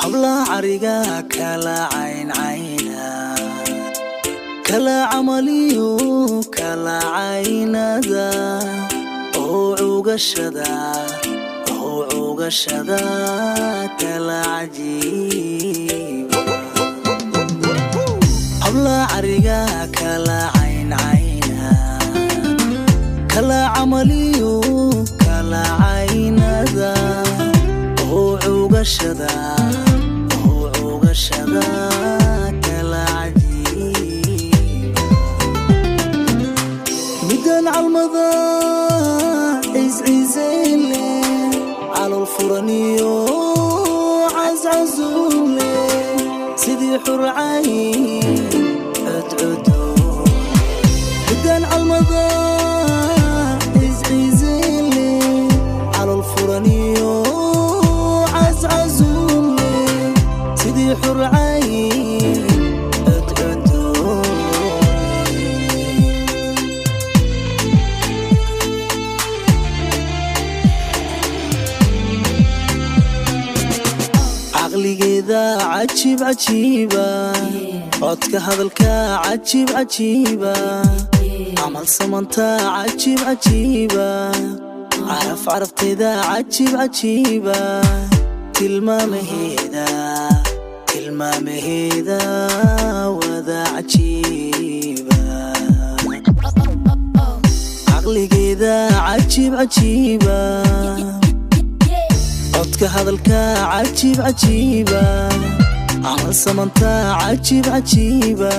Habla cariga kala cayncayna, kala camaliyo kala caynada, oo cugashada, oo cugashada kala cajiiba. Habla cariga kala cayncayna, kala camaliyo kala caynada, oo cugashada, oo cugashada kala cajiiba. Midaan calmada cisciseyle, calool furaniyo cascasuule, sidii xurcayn cudcudo. Midaan calmada cisciseyle, calool furaniyo cascasuule, sidii xurcayn cudcudo. Caqligeeda cajiib cajiiba, codka hadalka cajiib cajiiba, camal samanta cajiib cajiiba, caraf carafteeda cajiib cajiiba, tilmaamaheeda, tilmaamaheeda wada cajiiba. Caqligeeda cajiib cajiiba, codka hadalka cajiib cajiiba, camal samanta cajiib cajiiba,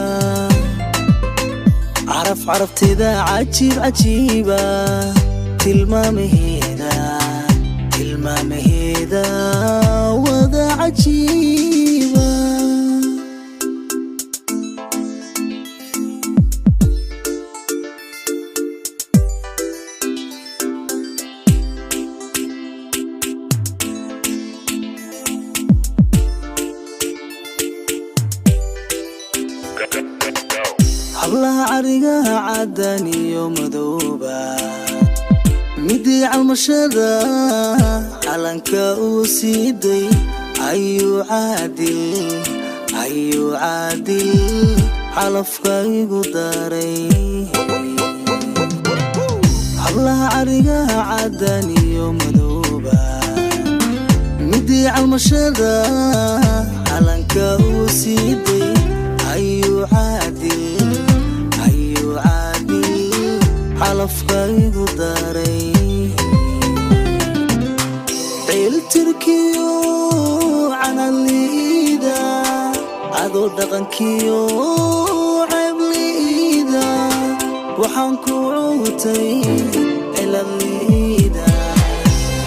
caraf carafteeda cajiib cajiiba, tilmaamaheeda, tilmaamaheeda wada cajiiba. Hablaha carigaha caddan iyo madooba, midii calmashada calanka uu siiday, ayuu caadil, ayuu caadil calafka igu daray. Hablaha carigaha caddan iyo madooba, midii calmashada calanka uu siiday, ayuu caadil, ayuu caadil calafka igu daray. Ciiltirkiyo canaliida, adoo dhaqankiyo ceebliida, waxaan ku cugtay ciladliida.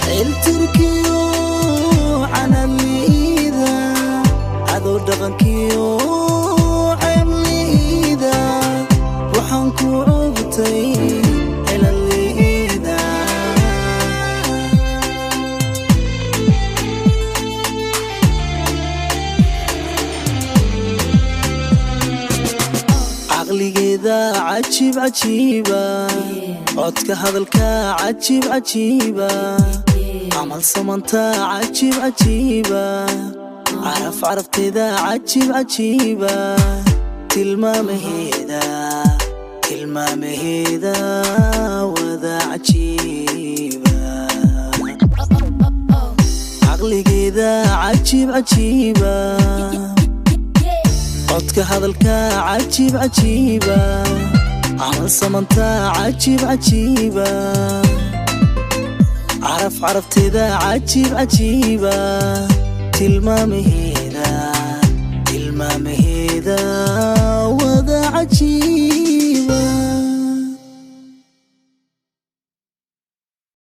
Ciiltirkiyo canaliida, adoo dhaqankiyo ceebliida, waxaan ku cugtay ciladliida. Caqligeeda cajiib cajiiba, codka hadalka cajiib cajiiba, camal samanta cajiib cajiiba, caraf carafteeda cajiib cajiiba, tilmaamaheeda, tilmaamaheeda wada cajiiba. Caqligeeda cajiib cajiiba, codka hadalka cajiib cajiiba, camal samanta cajiib cajiiba, caraf carafteeda cajiib cajiiba, tilmaamaheeda, tilmaamaheeda wada cajiib.